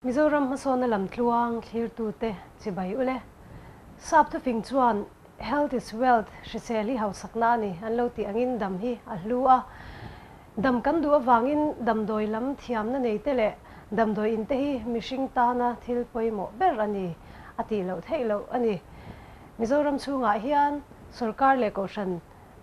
Mizoram hmasawnna lamtluang thlirtute chibai ule. Sap thufing chuan Health is wealth, hrisel hi hausakna a ni an lo tih angin dam hi a hlu a. Dam kan duh avangin damdawi lam thiamna neite leh damdawi inte hi mihring tana thil pawimawh ber a ni a tih loh theih loh a ni. Mizoram chhungah hian sorkar leh kohhran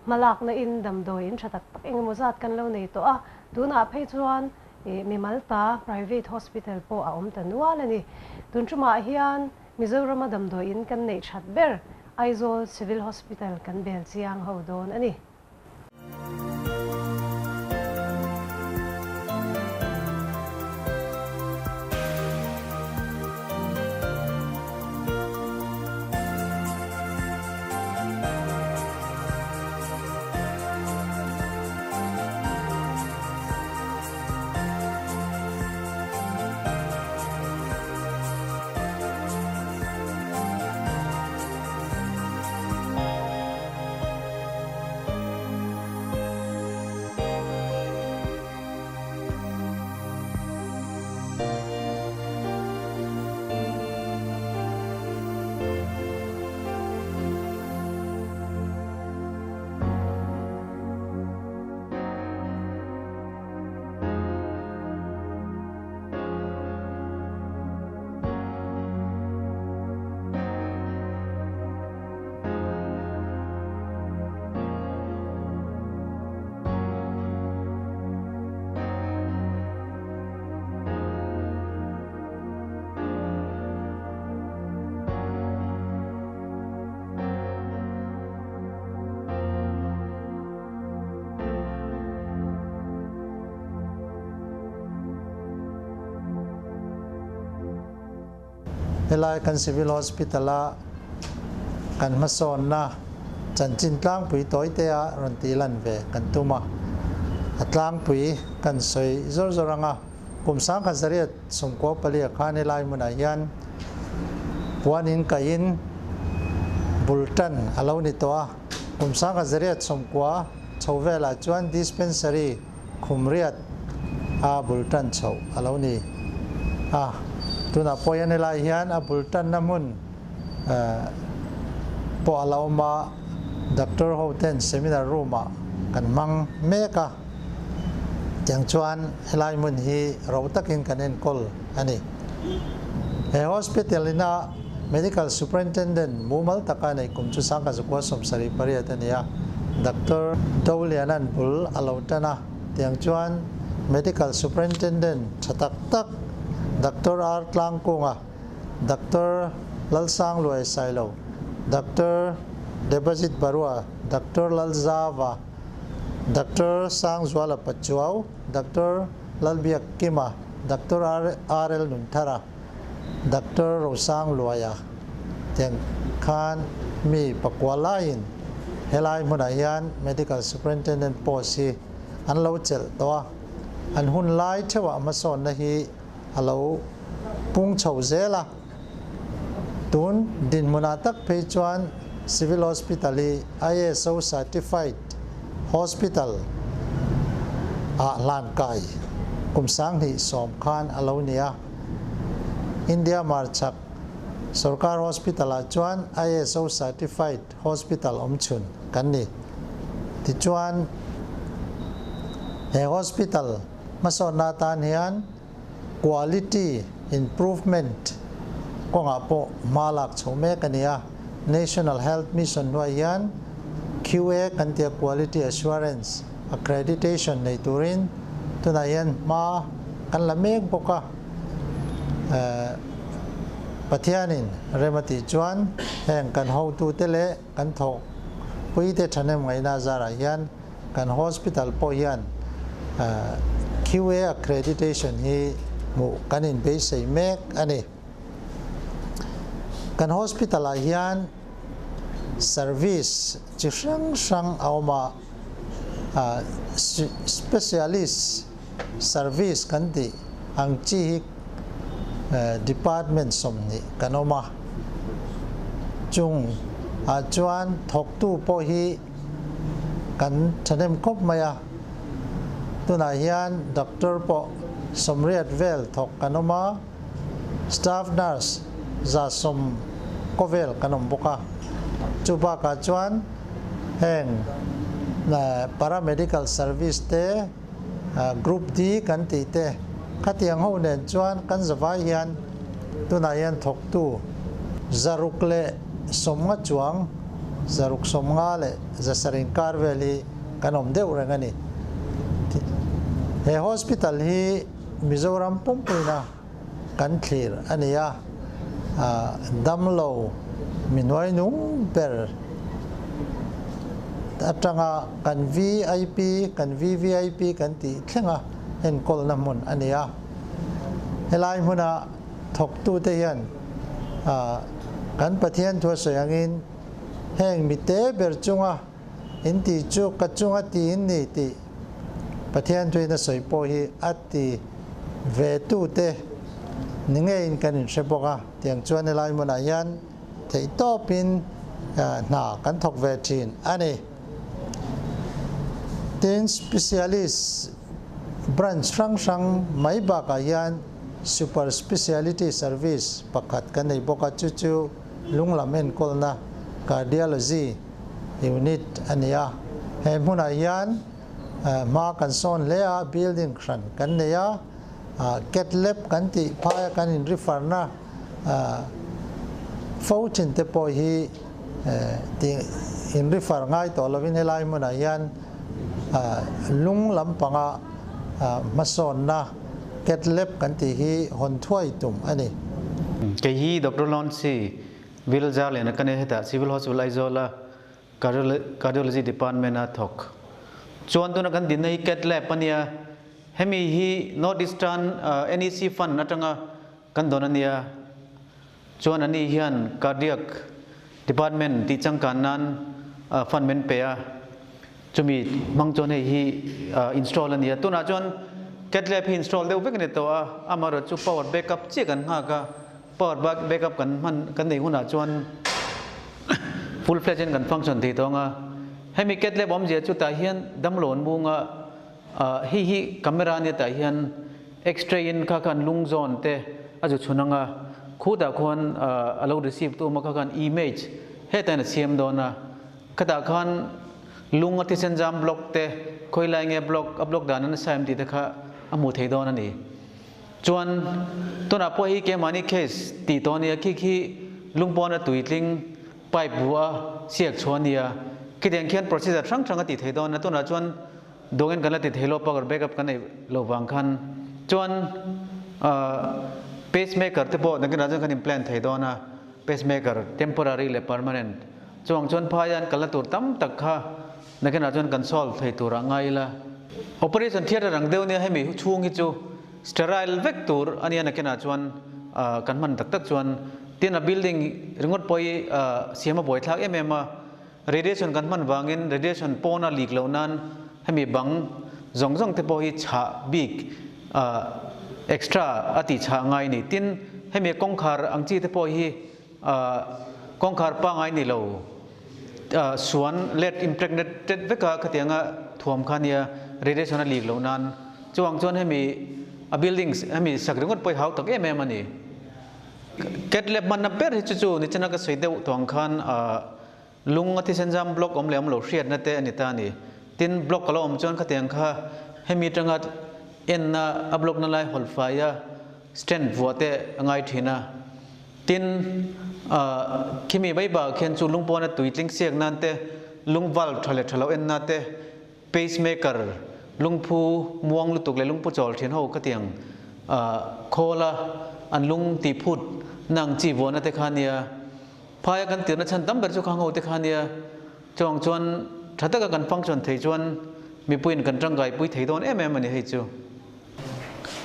hmalakna in damdawi in tha tak tak engemaw zat kan lo nei tawh a, tunah phei chuan mimal ta private hospital pawh a awm ta nual a ni. Tun tumah hian Mizorama damdawi in kan neih that ber Aizawl Civil Hospital kan bel chiang ho dawn a ni. Helai kan Civil Hospital a kan hmasawnna chanchin tlangpui tawite a rawn tih lan ve kan tum a, a tlangpui kan sawi zawr zawr ang a, kum 1994 ah khan helai hmunah hian puan in kaihin bul tan a lo ni tawh a, kum 1990 chho velah chuan dispensary khumriat a bul tan chhoh a lo ni a, tunah pawh hian helai hian a bul tanna hmun pawh a lo awm a, doctor ho ten seminar room ah kan hmang mek a, tiang chuan helai hmun hi ro takin kan enkawl a ni. He hospital ina medical superintendent mumal taka neih kum chu 1978 a ni a, Doctor Doliana'n bul a lo tan a, tiang chuan medical superintendent tha tak tak Doctor R Tlangkunga, Doctor Lalsangluai Sailo, Doctor Debajit Barua, Doctor Lalzava, Doctor Sangzuala Pachuau, Doctor Lalbiak Kima, Doctor RL Nunthara, Doctor Rosang Luaia tiang khan mi pakua laiin helai hmunah hian Medical Superintendent post hi an lo chelh tawh a, an hun lai theuhah hmasawnna hi a lo pung chho zel a. Tun dinhmunah tak phei chuan Civil Hospital hi ISO Certified Hospital ah hlan kai kum 2010 khan a lo ni a. India Marchhak Sorkar Hospital ah chuan ISO Certified Hospital awm chhun kan ni. Tichuan he hospital hmasawnna atan hian Quality Improvement kawngah pawh hma lak chho mek a ni a. National Health Mission hnuai hian QA kan tia Quality Assurance Accreditation nei turin tunah hian hma kan la mek bawk a. Pathianin rem a tih chuan heng kan hotute leh kan thawkpuite thahnem ngaihna zarah hian kan hospital pawh hian QA accreditation hi hmuh kan inbeisei mek a ni. Kan hospital ah hian service chi hrang hrang a awm a, specialist service kan tih ang chi hi department 20 kan awm a, chung ah chuan thawktu pawh hi kan thahnem khawp mai a, tunah hian doctor pawh 80 vel thawk kan awm a. Staff nurse 110 kaw vel kan awm bawk a. Chu bakah chuan heng paramedical service te, Group D kan tih te khatiang ho nen chuan kan zavai hian tunah hian thawktu 690 chuang, 690 le 700 inkar vel hi kan awm deuh reng a ni. He hospital hi Mizoram pumpuina kan thlir a ni a, damlo mi hnuai nung ber atanga kan VIP, kan VVIP kan tih thlenga enkawlna hmun a ni a. Helai hmuna thawktute hian kan Pathian thu a sawi angin heng mite ber chunga in tih chu ka chunga ti in ni tih Pathian thuin a sawi pawh hi a ti ve tute ni ngeiin kan inhre bawk a, tiang chuan helai hmunah hian theihtawpin hna kan thawk ve thin a ni. Tin, specialist branch hrang hrang mai bakah hian super speciality service pakhat kan nei bawk a, chu chu lunglam enkawlna, cardiology, unit a ni a. He hmunah hian hma kan sawn hle a, building hran kan nei a, cath lab kan tih phaia kan in refer na fo thin te pawh hi tih in refer ngai tawh lovin helai hmunah hian lung lampanga hmasawnna cath lab kan tih hi hawn thuai tum a ni. Kei hi Doctor Loncy Viljar leh na ka nei hetah Civil Hospital Aizawl a Cardiology Department a thawk. Chuan tuna kan dinna hi Cath Lab a nia. Hemi hi North Eastern NEC Fund atanga kan dawn a nia. Chuan ani hian Cardiac Department tih changkan nan fund min pe a. Chumi hmang chuan hei hi install a nia. Tunah chuan Cath Lab hi install deuh vek a ni tawh a. Amaherawhchu power backup chiah kan nghak a. Power backup kan hman kan nei hunah chuan full fledged in kan function thei tawng a. Hemi cath lab awmzia chu tah hian damlo an mung a, hei hi camera ania tah hian x-ray in kha khan lung zawn te a zu chhun ang a, khutah khuan a lo receive tu awm a kha khan image hetah hian a siam dawn a, khatah khan lung a thisen zam block te khawilai nge block a block dan a nasa em tih te kha a hmuh thei dawn a ni. Chuan tunah pawh hi keimahni case tih tawh a nia, khi khi lungpawna tuitling pipe bu a siak chhuah a nia, khitiang khian procedure hrang hrang a tih theih dawn a, tunah chuan dawngin kan la ti thei lo power backup kan neih loh vang khan chuan pacemaker te pawh nakinah chuan kan implant thei dawn a, pacemaker temporary leh permanent chuang chuan phaian kalna tur tam tak kha Nakinah chuan kan solve thei turah ngai ila. Operation theatre ang deuh nia hemi chhung hi chu sterile vek tur a nia nakinah chuan kan hman tak tak chuan tin a building ringawt pawh hi siam a buaithlak em em a, radiation kan hman vangin radiation pawna leak loh nan hemi bang zawng zawng te pawh hi chhah bik extra a tih chhah ngai a ni. Tin hemi kawngkhar ang chi te pawh hi kawngkhar pangai ni lo. Suan lead impregnated veka khatianga thuam kha nia radiation a leak loh nan chuang chuan hemi a buildings hemi sak ringawt pawh hi hau tak em em a ni. Cath lab hmanna ber hi chu chu nichina ka sawi deuh tawng khan lung a thisen zam block awm leh awm lo hriatna te a ni ta a ni. Tin block a lo awm chuan khatiang kha hemi atanga enna a block na lai hawl faia stent vuah te a ngai thin a. Tin, khimi mai bakah khian chu lungpawna tui tling siak nan te, lung valve tha leh tha lo en na te, pacemaker, lungphu muang lutuk leh lungpu chawl thin ho khatiang khawla an lung tih phut na ang chi vuahna te kha nia. Phaia kan tirna chhan tam ber chu khang ho te kha nia. Chuang chuan tha taka kan function thei chuan mipuiin kan tangkai pui thei dawn em em a ni hei chu.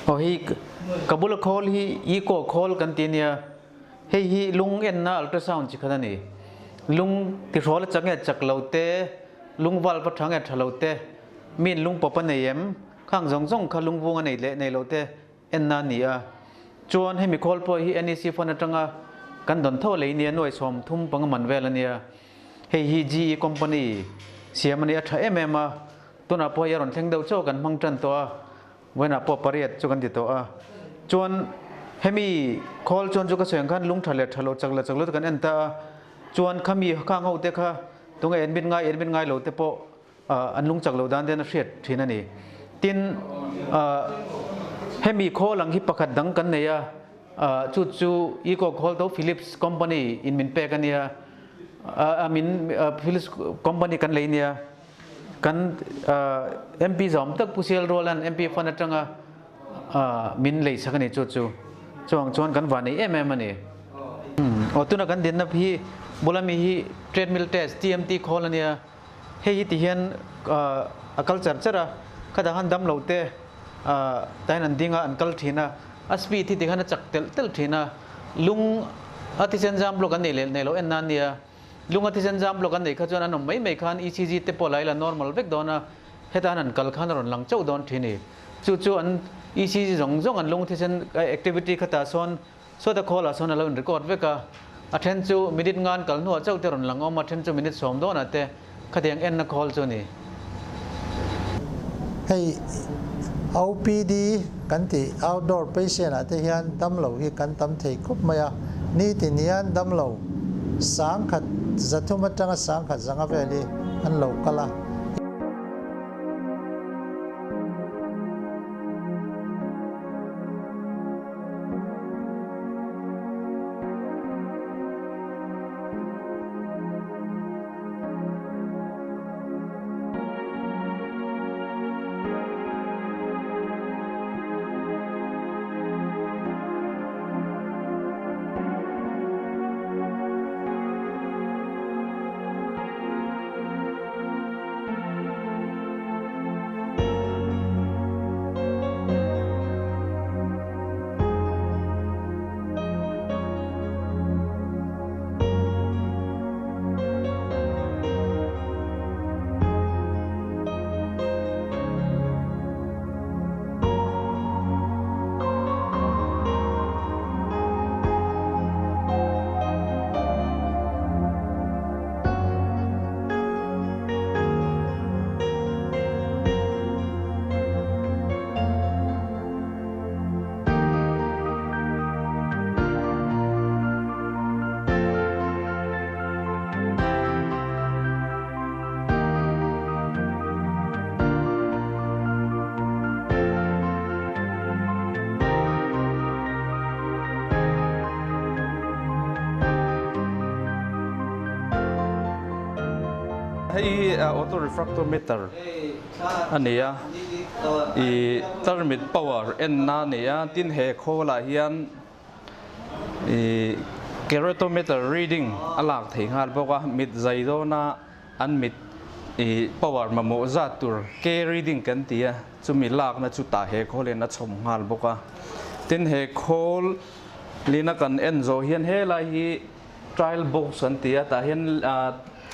Aw hi ka bula khawl hi eco khawl kan ti ania, hei hi lung enna ultrasound chi khat a ni. Lung tihrawl a chak nge chak lo te, lung valve a tha nge tha lo te, min lung pawp a nei em, khang zawng zawng kha lung vung a nei leh nei lo te enna a ni a. Chuan hemi khawl pawh hi NEC fund atanga kan dawn tho lei nia nuai 35 man vel a nia. Hei hi GE company siam a ni a tha em em a. Tunah pawh hei a rawn thleng deuh chauh kan hmang tan tawh a, vawiinah pawh pariat chu kan ti tawh a. Chuan Hemi khawl chuan chu ka sawi ang khan lung tha leh tha lo chak leh chak lo te kan en ta a, chuan khami khang ho te kha tunge admit ngai admit ngai lo te pawh an lung chak loh dan te an hriat thin a ni. Tin, hemi khawl ang hi pakhat dang kan nei a, chu chu eco khawl to Philips company in min pek a nia, min Philips company kan lei nia, kan MP zawm tak Pu Sial Rualan MP fund atanga min lei sak a ni chu chu. Chuang chuan kan van nei em em a ni. Aw tuna kan dinna hi bula mi hi treadmill test TMT khawl a nia. Hei hi ti hian a kal char char a, khata khan dam lo te tain an ding a, an kal thin a, a speed hi ti khan a chak telh telh thin a, lung a thisen zam block an nei leh nei lo en nan nia, lung a thisen zam block an neih kha chuan an awm mai mai khan ECG te pawh la ila normal vek dawn a, heta an kal khan a rawn lang chauh dawn thin i, chu chu an ECG zawng zawng an lung thisen activity khatah sawn Sawta khawlah sawn a lo in record vek a, a then chu minute ngan kal hnuah chauh te rawn lang awm a, then chu minute sawm dawnah te khatiang enna khawl chu a ni. Hei OPD kan tih outdoor patient ah te hian damlo hi kan tam thei khawp mai a, nitin hian damlo sangkhat zathum atanga sangkhat zanga vel hi an lo kal a. Hei hi auto refractometer a ni a, ih tarmit power enna a ni a, tin he khawlah hian ih keratometer reading a lak thei nghal bawk a, mit zai dawna an mit ih power mamawh zat tur K reading kan ti a, chumi lakna chu tah he khawlin a chhawm nghal bawk a, tin he khawl lina kan en zawh hian helai hi trial box an ti a, tah hian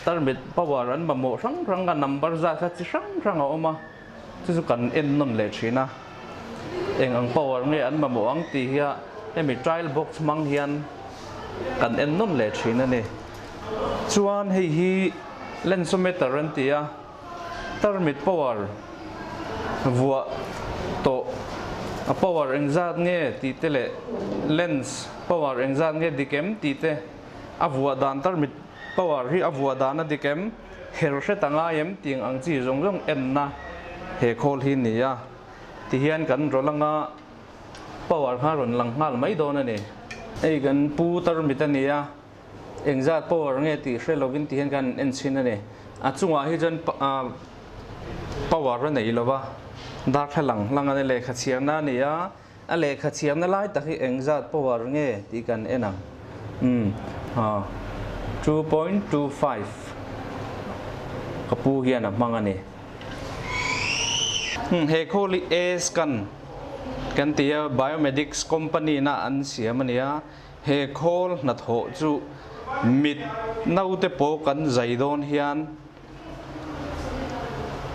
tarmit power an mamawh hrang hrang a number zat kha chi hrang hrang a awm a, chu chu kan en nawn leh thin a, eng ang power nge an mamawh ang tih hi a hemi trial box hmang hian kan en nawn leh thin a ni. Chuan hei hi lensometer an ti a, tarmit power vuah tawh a power engzat nge tih te leh lens power engzat nge dik em tih te a vuah dan tarmit power hi a vuah dan a dik em her hre ta ngai em tih ang chi zawng zawng enna he khawl hi ni a tihian kan rawlh anga power kha rawn lang nghal mai dawn a ni. Hei kan pu tarmit a ni a. Engzat power nge tih hre lovin ti hian kan en chhin a ni. A chungah hi chuan power a nei lova, darthlalang hlang a ni, lehkha chhiarna a ni a, a lehkha chhiarna lai tak hi engzat power nge tih kan en ang. Umm 2.25 ka pu hian a hmang a ni. He khawl hi A-scan kan ti a, Biomedics company na an siam a ni a. He khawl hnathawh chu mit naute pawh kan zai dawn hian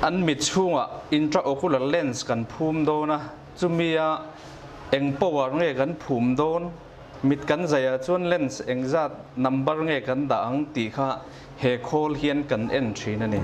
an mit chhungah intraocular lens kan phum dawn a, chumia eng power nge kan phum dawn, mit kan zaiah chuan lens engzat number nge kan dah ang tih kha he khawl hian kan en thin a ni.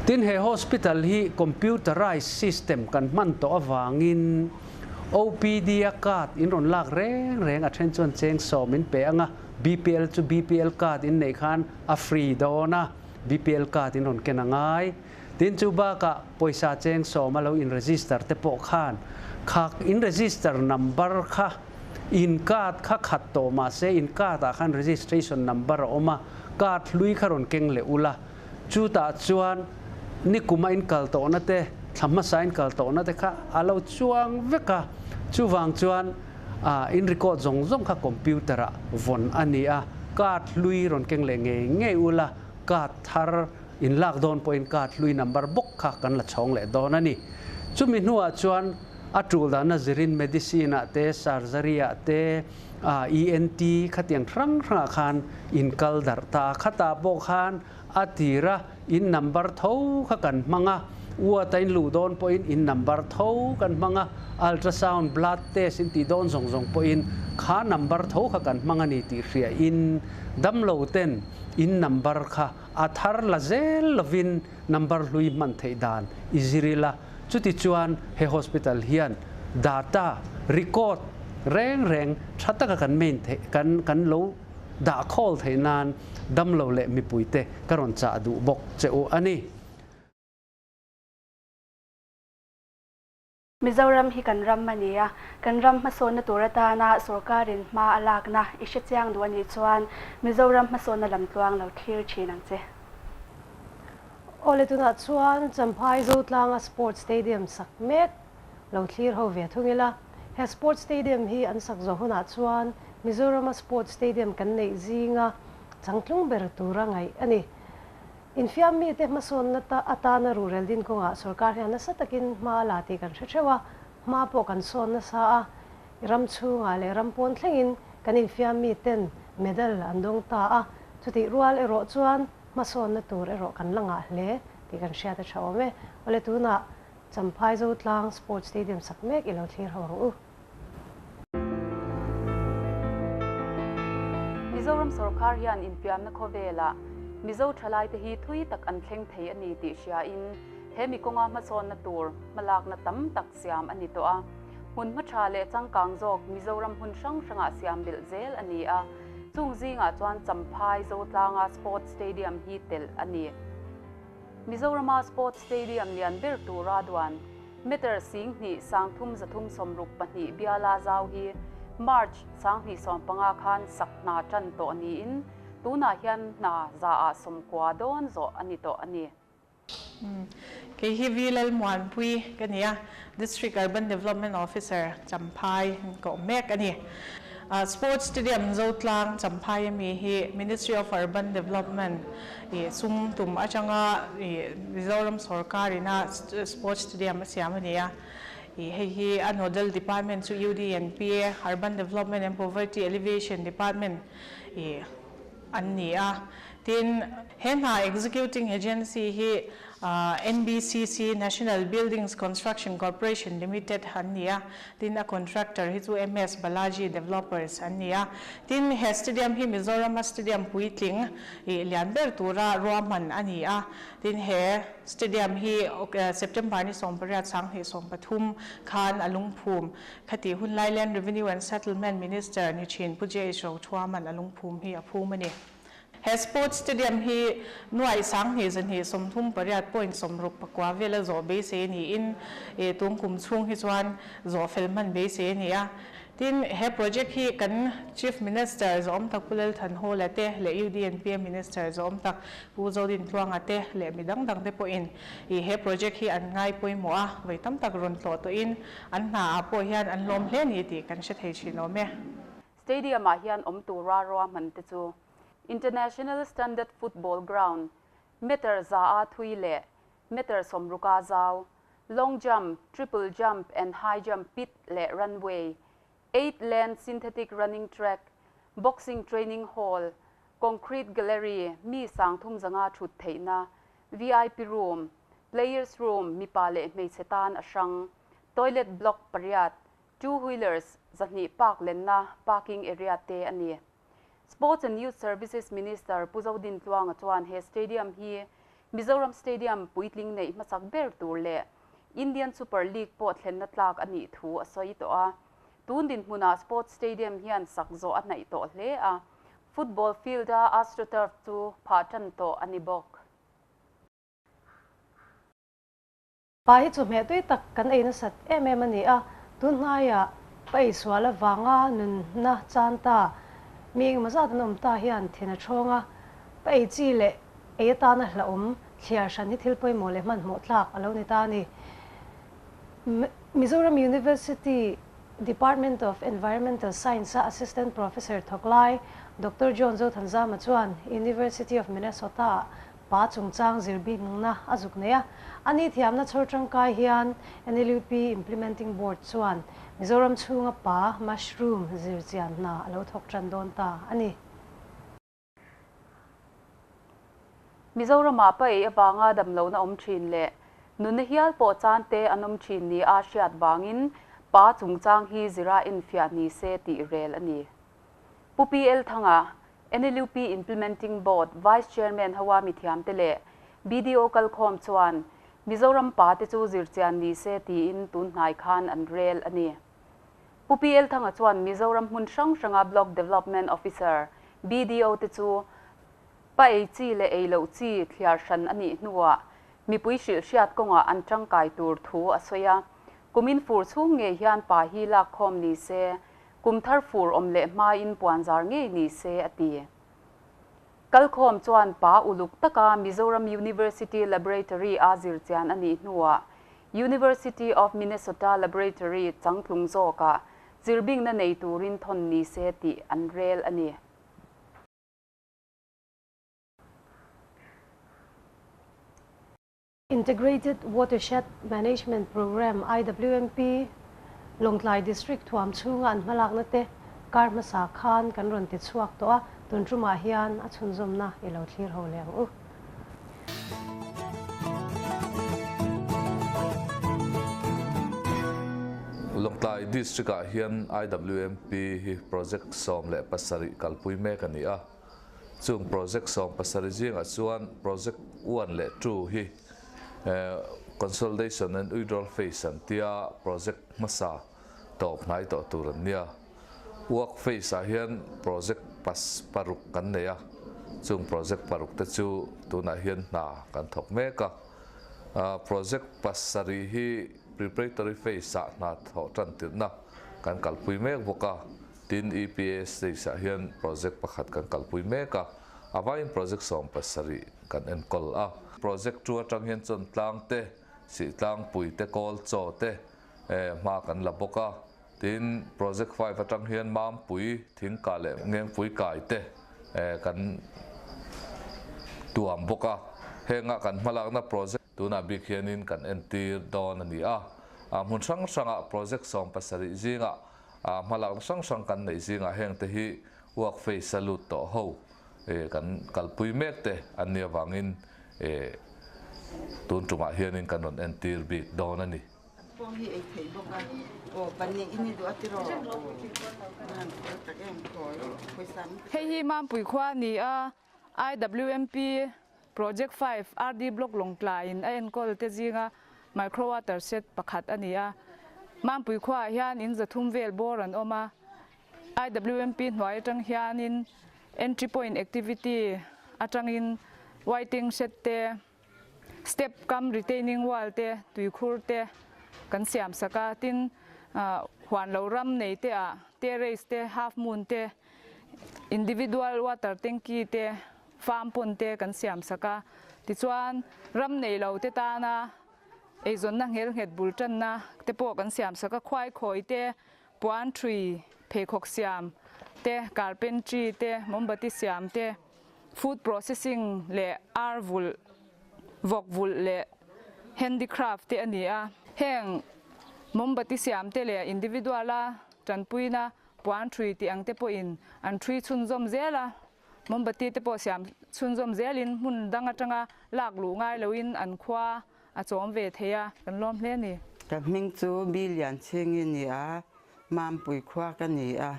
Tin he hospital hi computerized system kan hman tawh avangin OPD a card in rawn lak reng reng a then chuan cheng sawm in pe anga BPL chu BPL card in neih khan a free dawn a, BPL card in rawn ken a ngai. Tin chu bakah pawisa cheng sawm a lo in register te pawh khan kha in register number kha in card kha khat tawh mahse in card ah khan registration number a awm a, card hlui kha rawn keng leh ula. Chutah chuan nikuma in kal tawhna te, thla hmasa in kal tawhna te kha a lo chuang vek a. Chuvang chuan in record zawng zawng kha computer ah vawn a ni a, card hlui rawn keng leh ngei ngei ula, card thar in lak dawn pawhin card hlui number bawk kha kan la chhawng leh dawn a ni. Chumi hnuah chuan a tul dana zirin medicine ah te, surgery ah te, ENT khatiang hrang hrangah khan in kal darh ta a, khatah pawh khan a tira in number tho kha kan hmang a, ward a in luh dawn pawhin in number tho kan hmang a, ultrasound, blood test in tih dawn zawng zawng pawhin kha number tho kha kan hmang a ni tih hria in damlo ten in number kha a thar la zel lovin number hlui hman theih dan i zir ila. Chuti chuan he hospital hian data record reng reng tha taka kan main theih kan kan lo dah khawl theih nan damlo leh mipuite ka rawn chah duh bawk che u a ni. Mizoram hi kan ram a ni a, kan ram hmasawnna tur atana sorkarin hma a lakna i hrechiang duh a nih chuan Mizoram hmasawnna lamtluang lo thlir thin ang che. Awle tunah chuan Champhai Zotlanga Sports Stadium sak mek lo thlir ho ve thung ila. He Sports Stadium hi an sak zawh hunah chuan Mizorama Sports Stadium kan neih zinga changtlung ber tura ngaih a ni. Infiam mite hmasawnna atana ruhrel din kawngah sorkar hian nasa takin hma a la tih kan hre theuh a, hma pawh kan sawn nasa a, ram chhungah leh ram pawn thlengin kan infiam miten medal an dawng ta a, chutih rual erawh chuan Hmasawnna tur erawh kan la ngah hle tih kan hriat a tha awm e. Awle tunah Champhai Zotlang Sports Stadium sak mek i lo thlir ho ang u. Mizoram sorkar hian infiamna khawvelah Mizo thalaite hi thui tak an thleng thei a ni tih hriain he mi kawnga hmasawnna tur hmalakna tam tak siam a ni tawh a. Hmun hma tha leh changkang zawk Mizoram hmun hrang hrangah siam belh zel a ni a. Chung zingah chuan Champhai Zotlanga Sports Stadium hi telh a ni. Mizorama Sports Stadium lian ber tura duan meter 10,000 332 biala zau hi March 2015 khan sak hna tan tawh niin tunah hian hna zaah 90 dawn zawh a ni tawh a ni. Kei hi V Lalmuanpui ka ni a, District Urban Development Officer Champhai ka awm mek a ni. Sports Stadium Zotlang Champhai ami hi Ministry of Urban Development i sum tum atanga i Mizoram sorkar ina Sports Stadium a siam a ni a. I hei hi a nodal department chu UDNPA, Urban Development and Poverty Alleviation Department i an ni a. Tin, he hna executing agency hi NBCC, National Buildings Construction Corporation Limited, an ni a. Tin, a contractor hi chu MS Balaji Developers an ni a. Tin, he stadium hi Mizorama stadium puitling ih lian ber tura ruahman a ni a. Tin, he stadium hi September ni 18 2023 khan a lungphum. Khati hun lai Land Revenue and Settlement Minister ni thin Pu JH Rothuaman a lungphum hi a phum a ni. He Sports Stadium hi nuai 2238.69 vela zawh beisei niin tung kum chhung hi chuan zawh fel hman beisei a ni a. Tin, he project hi kan Chief Minister zawm tak Pu Lalthanhawla te leh UDNPA Minister zawm tak Pu Zodin Tluanga te leh midang dang te pawhin he project hi an ngai pawimawh a, vawi tam tak rawn tlawh tawhin an hna ah pawh hian an lawm hle ni tih kan hre thei thin awm e. Stadium ah hian awm tura ruahman te chu International Standard Football Ground meter za a thui leh meter 60 zau, long jump, triple jump and high jump pit leh runway, 8 lane synthetic running track, boxing training hall, concrete gallery mi 350 thut theihna, VIP room, players room mipa leh hmeichhe tan a hrang, toilet block pariat, two wheelers 200 park lenna parking area te a ni. Sports and Youth Services Minister Pu Zodin Tluanga chuan he stadium hi Mizoram Stadium puitling neih hmasak ber tur leh Indian Super League pawh thlenna tlak a nih thu a sawi tawh a. Tun dinhmunah Sports Stadium hian sak zawh a hnaih tawh hle a, football field-a AstroTurf chu phah tan tawh a ni bawk. Pa hi chu hmeh tui tak kan ei nasat em em a ni a, tun hnaiah pa ei sual avanga nunna chan ta mi engemaw zat an awm ta hian thin a thawng a, pa ei chi leh ei atana hlauhawm thliar hran hi thil pawimawh leh hmanhmawh tlak a lo ni ta a ni. Mizoram University Department of Environmental Science-a Assistant Professor thawk lai Doctor John Zothanzama chuan University of Minnesota-ah Pa chungchang zir bikna a zuk nei a, a ni thiamna chhawr tangkai hian NLUP Implementing Board chuan Mizoram chhunga pa mushroom zir chian hna a lo thawk tan dawn ta a ni. Mizoramah pa ei avanga damlohna awm thin leh nunna hial pawh chan te an awm thin ni a hriat vangin pa chungchang hi zira enfiah ni se tih rel a ni. Pu PL Thanga, NLUP Implementing Board Vice Chairman Hawa mithiamte leh BDO kalkhawm chuan Mizoram pa te chu zirchian ni se tiin tun hnai khan an rel a ni. Pu PL Thanga chuan Mizoram hmun hrang hranga Block Development Officer, BDO, te chu pa ei chi leh ei loh chi thliar hran a nih hnuah mipui hrilhhriat kawngah an tangkai tur thu a sawi a. Kumin fur chhung ngei hian pa hi lakkhawm ni se Kum thar fur awm leh hmain puanzar ngei ni se a ti. Kalkhawm chuan pa uluk taka Mizoram University Laboratory a zirchian a nih hnuah University of Minnesota Laboratory changtlung zawkah zirbingna nei turin thawn ni se tih an rel a ni. Integrated Watershed Management Programme, IWMP, Lawngtlai District thuam chhunga an hmalakna te kar hmasa khan kan rawn ti chhuak tawh a, tun tumah hian a chhunzawmna i lo thlir ho leh ang u. Lawngtlai District-ah hian IWMP hi project 17 kalpui mek a ni a. Chung project 17 zingah chuan project 1 leh 2 hi consolidation and withdrawal phase an tia project hmasa tawp hnai tawh tur an nia. Work phase ah hian project pas paruk kan nei a, chung project paruk te chu tunah hian hna kan thawk mek a. Project pasarih hi preparatory phase ah hna thawh tan tirhna kan kalpui mek bawk a. Tin, EPA stage ah hian project pakhat kan kalpui mek a, a vaiin project 17 kan enkawl a. Project 2 atang hian chuan tlang te, Sihtlangpui te, Kawl chaw te hma kan la bawk a. Tin, project 5 atang hian Mampui, Thingkah leh Ngengpui kai te kan tuam bawk a. Henga kan hmalakna project tunah bik hianin kan entir dawn a ni a. Hmun hrang hrangah project 17 zingah A hmalakna hrang hrang kan neih zingah heng te hi work phase a lut tawh ho kan kalpui mek te an nih avangin tun tumah hianin kan rawn entir bik dawn a ni. Pawh hi ei theih bawk a, aw pahnih in i duh a tiraw? Hei hi Mampui khua a ni a, IWMP Project 5 RD Block Lawngtlai in a enkawl te zinga micro water shed pakhat a ni a. Mampui khuaah hian in 300 vel bawr an awm a. IWMP hnuai atang hianin entry point activity atangin waiting shed te, step cum retaining wall te, tuikhur te kan siam sak a. Tin, huan lo ram nei te ah terrace te, half moon te, individual water tanky te, farm pond te kan siam sak a. Tichuan, ram nei lo te tana eizawnna nghel nghet bul tanna te pawh kan siam sak a. Khuai khawi te, puan thui, pheikhawk siam te, carpentry te, mombati siam te, food processing leh ar vulh, vawk vulh leh handicraft te a ni a. Heng mombati siam te leh individual a tanpuina puan thui tih ang te pawhin an thui chhunzawm zel a. Mombati te pawh siam chhunzawm zelin hmun dang atanga lak luh ngai loin an khua a chawm ve thei a, kan lawm hle a ni. Ka hming chu Bi Lianchhingi a ni a, Mampui khua ka ni a.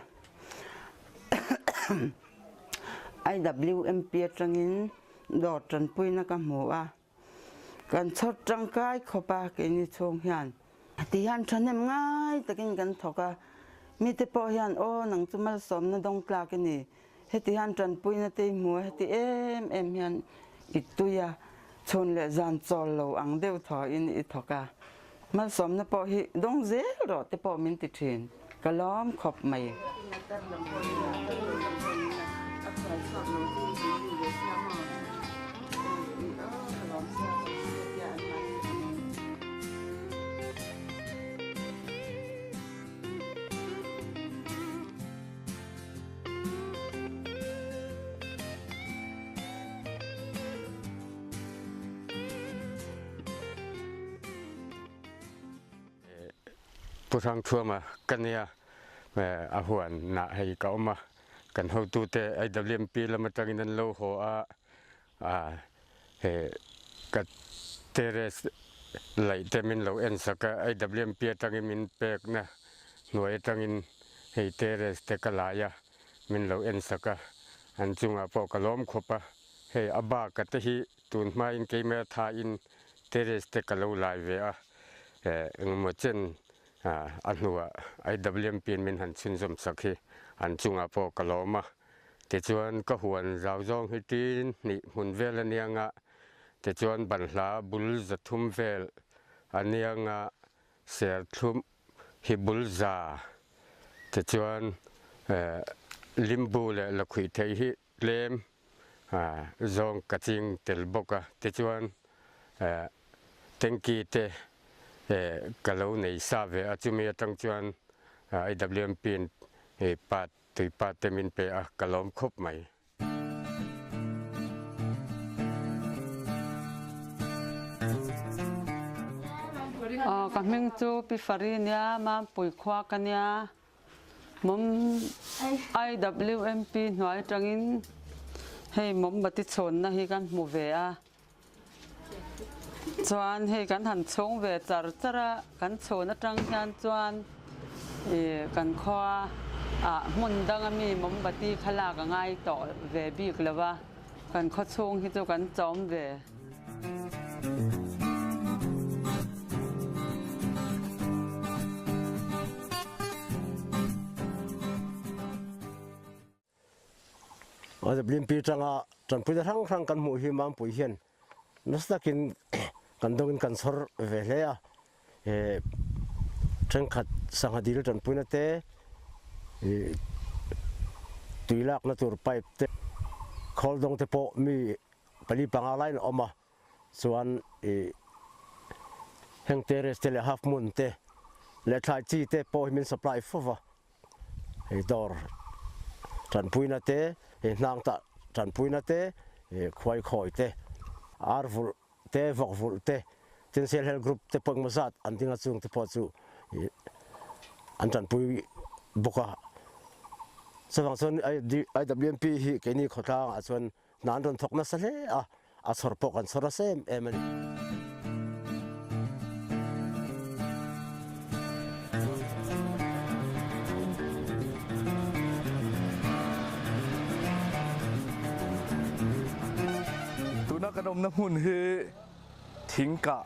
IWMP atangin dawr tanpuina ka hmu a. Kan chhawr tangkai khawp a keini chhung hian. Ti hian thahnem ngai takin kan thawk a, mite pawh hian aw nang chu malsawmna dawng tlak i ni, heti hian tanpuina te i hmu a, heti em em hian i tui a, chhun leh zan chawl lo ang deuh thawhin i thawk a, malsawmna pawh hi dawng zel rawh te pawh min ti thin, ka lawm khawp mai. Pu Hrangthuama ka nia a huan nah hei ka awm a, kan hotute IWMP lam atangin an lo haw a, he ka terrace laih te min lo en sak a, IWMP atangin min pekna hnuai atangin hei terrace te ka lai a, min lo en sak a, an chungah pawh ka lawm khawp a, hei a bak a te hi tun hmain keimah thain terrace te ka lo lai ve a, engemaw chen a hnuah IWMP in min han chhunzawm sak hi an chungah pawh ka lawm a. Tichuan ka huan zau zawng hi tin hnih hmun vel a niang a, tichuan banhla bul za thum vel a niang a, serthlum hi bul za, tichuan limbu leh lakhuih thei hi tlem zawng ka ching tel bawk a, tichuan tanki te ka lo nei sa ve a, chumi atang chuan IWMP in pat Tuipa te min pe a, ka lawm khawp mai. Aw ka hming chu Pi Fari nia, Mampui khua ka nia. Mawm IWMP hnuai atangin hei mawmbati chhawnna hi kan hmu ve a. Chuan hei kan han chhung ve char char a, kan chhun atang hian chuan ih kan khua ah hmun danga mi mawmbati kha lak a ngai tawh ve bik lo va, kan khaw chhung hi chu kan chawm ve. Limpi tanga tanpuina hrang hrang kan hmuh hi Mampui hian nasa takin kan dawngin kan chhawr ve hle a, thenkhat sangha dil tanpuina te, tui lakna tur pipe te, khawl dawng te pawh mi pali panga laiin a awm a, chuan heng terrace te leh half moon te leh thlai chi te pawh hi min supply fo va. Hei dawr tanpuina te, hei hnang tah tanpuina te, khuai khawi te, ar vulh te, vawk vulh te, tin self help group te pawh engmaw zat an ding a chung te pawh chu an tanpui bawk a. Chuvang chuan IWMP hi keini khawtlangah chuan hna an rawn thawk nasa hle a, a chhawr pawh kan chhawr nasa em em a ni. Tuna kan awmna hmun hi Thingkah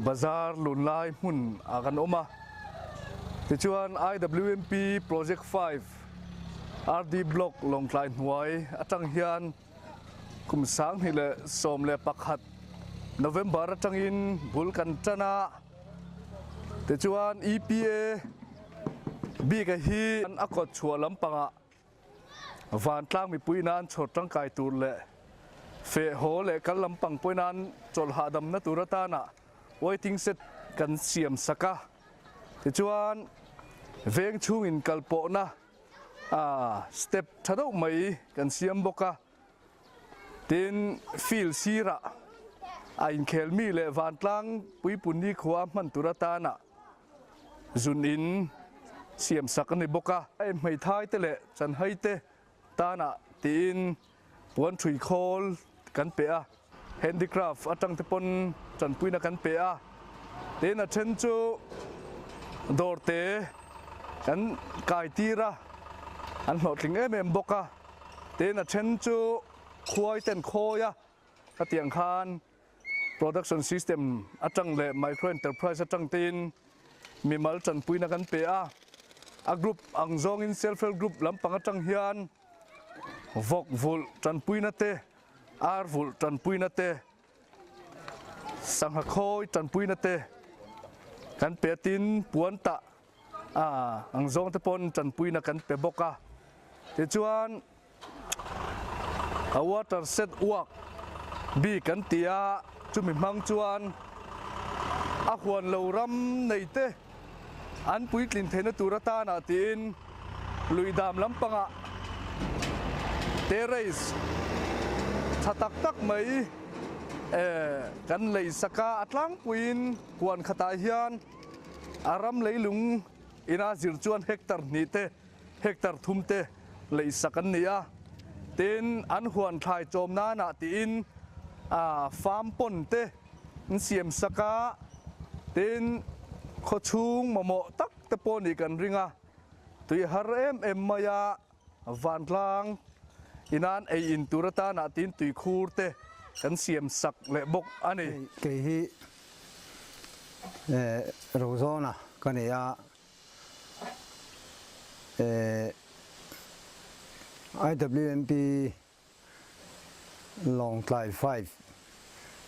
bazar lunlai hmun ah kan awm a, tichuan IWMP Project 5 RD Block Lawngtlai hnuai atang hian kum 2011 November atangin bul kan tan a, tichuan EPA bik a hi a kawt chhuah lampangah vantlang mipui nan chhawr tangkai tur leh feh haw leh kal lampang pawh nan chawlh hahdamna tur atana waiting shed kan siam sak a, tichuan veng chhungin kal pawhna step tha deuh mai kan siam bawk a, tin field sirah a inkhel mi leh vantlang puipun nikhua hman tur atana zun in siam sak a ni bawk a. Hmeithai te leh chanhai te tanah tiin puan thui khawl kan pe a, handicraft atang te pawn tanpuina kan pe a, tin a then chu dawr te kan kai tir a, an hlawhtling em em bawk a, tin a then chu khuai ten khawi a, hetiang khan. Production System atang leh Micro Enterprise atang tein mimal tanpuina kan pe a, a group ang zawngin Self Help Group lampang atang hian vawk vulh tanpuina te, ar vulh tanpuina te, sangha khawi tanpuina te kan pe a tin puan tah ang zawng te pawn tanpuina kan pe bawk a. Tichuan a water set uak bik kan ti a, chumi hmang chuan a huan lo ram nei te an puitlin theihna tur atana tiin lui dam lampangah terrace tha tak tak mai kan lei sak a, a tlangpuiin huan khatah hian a ram leilung ina zir chuan hectare hnih te hectare thum te lei sak an ni a, tin an huan thlai chawm nanah tiin farm pond te an siam sak a, tin khawchhung mamawh tak te pawh nih kan ring a, tui har em em mai a, vantlang inan ei in tur atanah tiin tuikhur te kan siam sak leh bawk a ni. Kei hi Rozawna ka ni a, IWMP Lawngtlai 5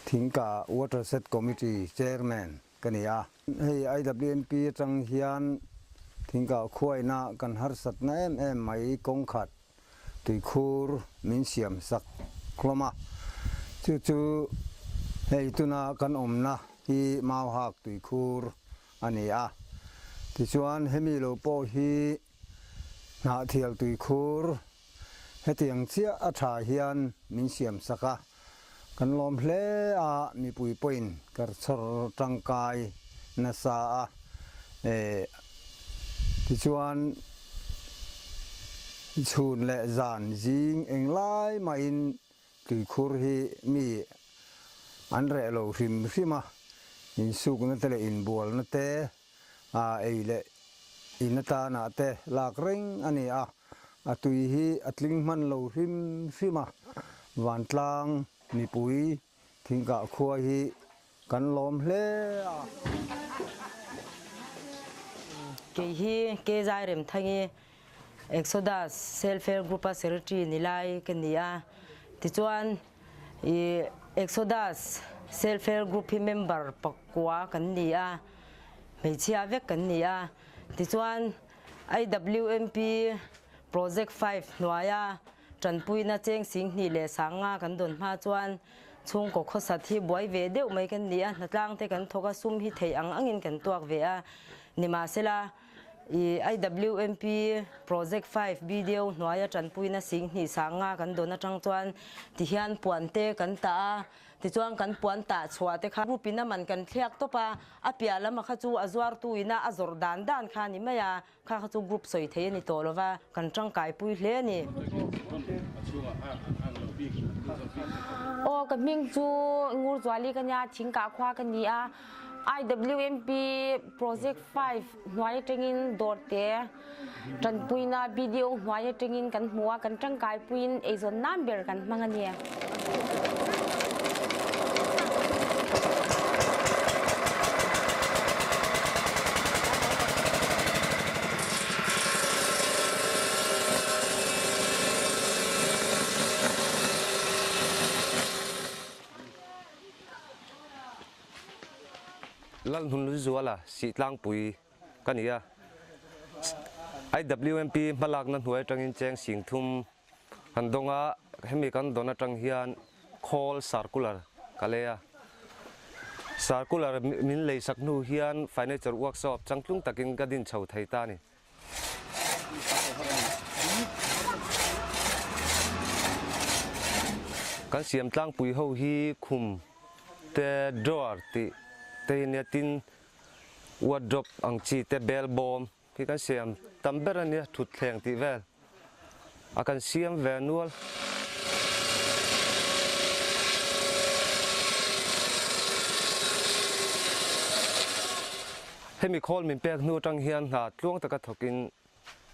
Thingka Watershed Committee Chairman ka ni a. Hei IWMP atang hian Thingka khuaina kan harsatna em em mai kawngkhat tuikhur min siam sak hlawm a. Chu chu hei tuna kan awmna hi Mauhak tuikhur a ni a. Tichuan hemi lo pawh hi Hnahthial tuikhur hetiang chiah a tha hian min siam sak a, kan lawm hle a, mipui pawhin kar chhawr tangkai nasa a, tichuan chhun leh zan zing englai mahin Tuikhur hi mi an reh lo hrim hrim a, insukna te leh inbualna te, ei leh in atana te lak reng a ni a, a tui hi a tling hman lo hrim hrim a, vantlang mipui thingkah khua hi kan lawm hle a. Kei hi Kezai Remthangi Exodus Self Help Group a Secretary ni lai ka ni a, tichuan i Exodus Self Help Group hi member pakua kan ni a, hmeichhia vek kan ni a, tichuan IWMP Project 5 hnuaia tanpuina cheng singhnih leh sanga kan dawn hma chuan chhungkaw khawsat hi buai ve deuh mai kan ni a, hnatlang te kan thawk a, sum hi theih ang angin kan tuak ve a, nimahsela I IWMP Project 5 video hnuaia tanpuina singhnih sanga kan dawn atang chuan tihian puan te kan tah a, tichuan kan puan tah chhuah te kha group in a man kan thliak tawp a, a piah lama kha chu a zuartu ina a zawrh dan dan kha a ni mai a, kha kha chu group sawi thei a ni tawh lova, kan tangkaipui hle a ni. Aw ka hming chu Ngurzuali ka nia, Thingkah khua ka ni a. IWMP Project 5 hnuai atangin dawrte tanpuina BDO hnuai atangin kan hmu a, kan tangkaipuiin eizawn nan ber kan hmang a ni. Lalhnun Zuala Sihtlangpui ka ni a, IWMP hmalakna hnuai atangin cheng sing thum kan dawng a, hemi kan dawn atang hian khawl circular ka lei a, circular min lei sak hnu hian furniture workshop changtlung takin ka din chho thei ta a ni. Kan siam tlangpui ho hi khum te drawer tih te hi nia tin wardrobe ang chi te bel bawm hi kan siam tam ber a nia thutthleng tih vel a kan siam ve nual. Hemi khawl min pek hnu atang hian hna tluang taka thawkin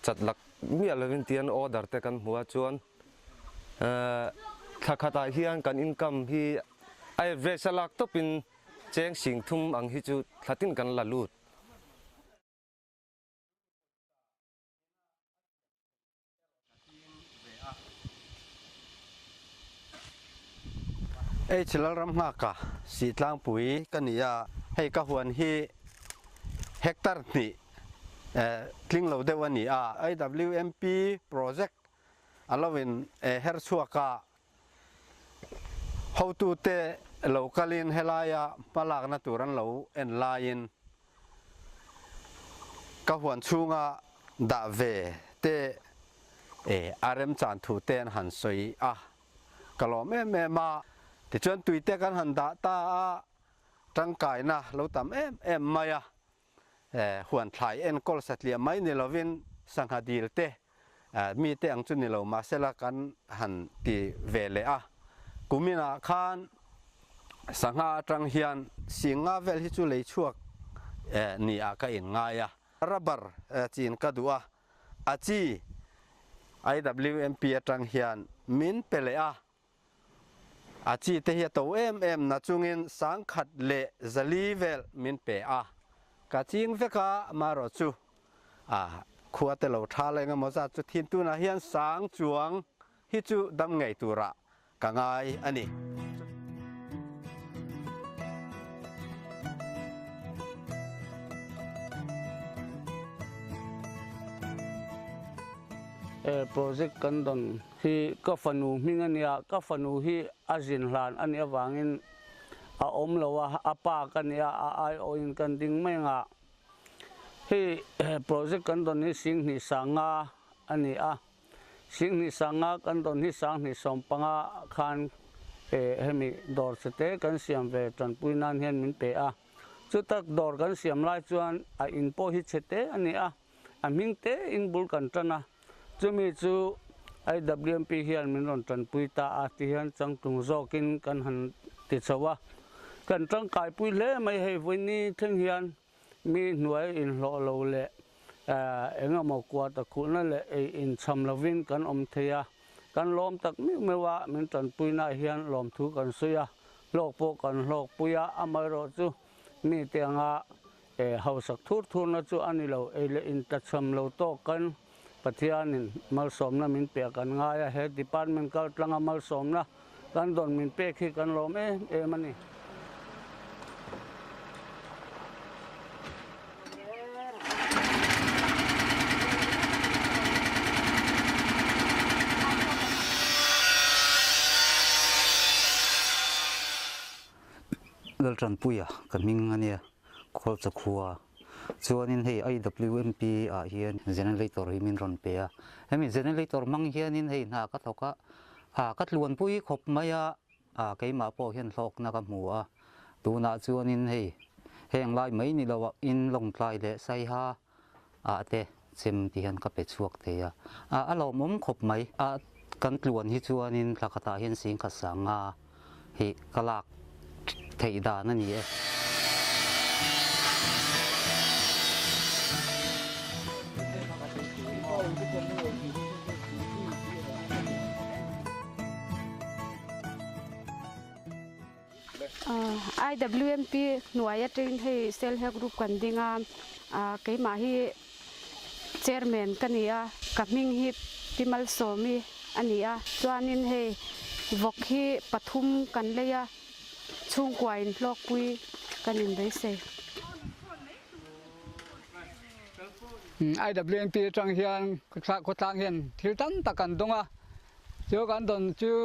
chat lak miah lovin tian order te kan hmu a chuan thla khatah hian kan income hi A average a lak tawpin cheng 30,000 ang hi chu thlatin kan la lut. H Lalramnghaka Sitlangpui ka ni a, hei ka huan hi hectare hnih tling lo deuh a ni a. IWMP project a lo in her chhuak a, hotute lo kalin helaia hmalakna tur an lo en laiin Ka huan chhunga dah ve te e a remchan thu te an han sawi a, ka lawm em em a. Tichuan tui te kan han dah ta a, tangkaina lo tam em em mai a. E huan thlai enkawl satliah mai ni lovin sangha dil te mi te ang chu ni lo mahsela kan han ti ve leh a. Kuminah khan sangha atang hian singa vel hi chu lei chhuak ni ah ka in ngai a. Rubber chin ka duh a, a chi IWMP atang hian min pe leh a. A chi te hi a to em em na chungin 1,400 vel min pe a. Ka ching vek a, marawh chu a khua te lo tha leh engemaw zat chu thin tunah hian sang chuang hi chu dam ngei turah ka ngai a ni. He project kan dawn hi ka fanu hming a nia, ka fanu hi a zin hlan a nih avangin a awm lo a, a pa ka nia, a aiawhin kan ding mai ang a. Hei project kan dawn hi 2500 a ni a, 2500 kan dawn hi 2015 khan hemi dawr chete kan siam ve tanpui nan hian min pe a. Chutak dawr kan siam lai chuan a in pawh hi chete a ni a, a hming te in bul kan tan a. Chumi chu IWMP hian min rawn tanpui ta a ti hian changtlung zawkin kan han ti chho a. Kan tangkaipui hle mai hei vawiini thleng hian Mi hnuai inhlawh lo leh eng emaw kuat a khuhna leh ei inchham lovin kan awm thei a, kan lawm tak meuh meuh a, min tanpuinaah hian lawmthu kan sawi a, hlawk pawh kan hlawkpui a, amaherawh chu mite anga hausak thur thurna chu a ni lo, ei leh intlachham lo tawk kan Pathianin malsawmna min pek an ngai a, he department kaltlanga malsawmna kan dawn min pek hi kan lawm em em a ni. Laltanpuia ka hming a nia, Khualchakhua. Chuanin hei IWMP ah hian generator hi min rawn pe a, hemi generator hmang hianin hei hna ka thawk a, ah ka tluanpui khawp mai a, ah keimah pawh hian hlawkna ka hmu a, tunah chuanin hei heng lai mai ni lo ah in Lawngtlai leh Saiha ah te chem ti hian ka pe chhuak thei a, ah a lawmawm khawp mai a, kan tluan hi chuanin thla khatah hian 10,500 hi ka lak theih dan a ni e. IWMP hnuai atangin hei Self Help Group kan ding a, keimah hi Chairman ka ni a, ka hming hi Pi Malsawmi a ni a, chuanin hei vawk hi pathum kan lei a, chhungkua in hlawkpui kan inbeisei. IWMP atang hian khawtlang hian thil tam tak kan dawng a, chu kan dawn chu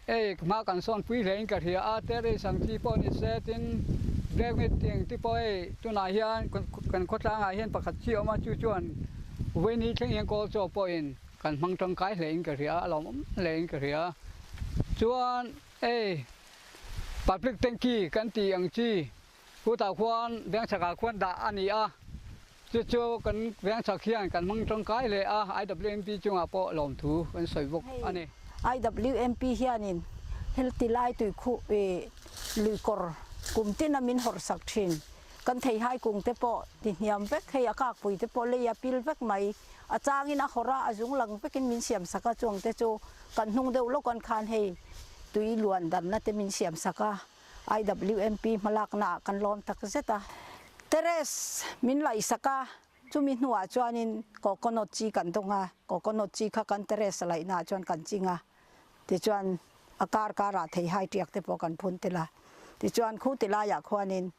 Ei, hma kan sawn pui hle in ka hria a, terrace ang chi pawh ni se, tin black meat tih ang te pawh hei tunah hian kan khawtlangah hian pakhat chi a awm a, chu chuan vawiini thleng hian kawl chaw pawhin kan hmang tangkai hle in ka hria a, a lawmawm hle in ka hria. Chuan ei, public tanky kan tih ang chi Khutah khuan vengchhakah khuan dah a ni a, chu chu kan vengchhak hian kan hmang tangkai hle a, IWMP chungah pawh lawmthu kan sawi bawk a ni. IWMP hianin heti lai tuikhuh ih luikawr kum tina min hawrhsak thin. Kan theihai kung te pawh ti hniam vek, hei a kakpui te pawh lei a pil vek mai. A changin a hawrh a, a zung lang vekin min siamsak a, chuang te chu kan hnung deuh lawk an khan hei tui luan danna te min siamsak a. IWMP hmalakna ah kan lawm tak zet a. Terrace min laihsak a, chumi hnuah chuanin coconut chi kan dawng a, coconut chi kha kan terrace laihna ah chuan kan ching a, tichuan a kar karah theihai tiak te pawh kan phun tel a, tichuan khu ti laiah khuanin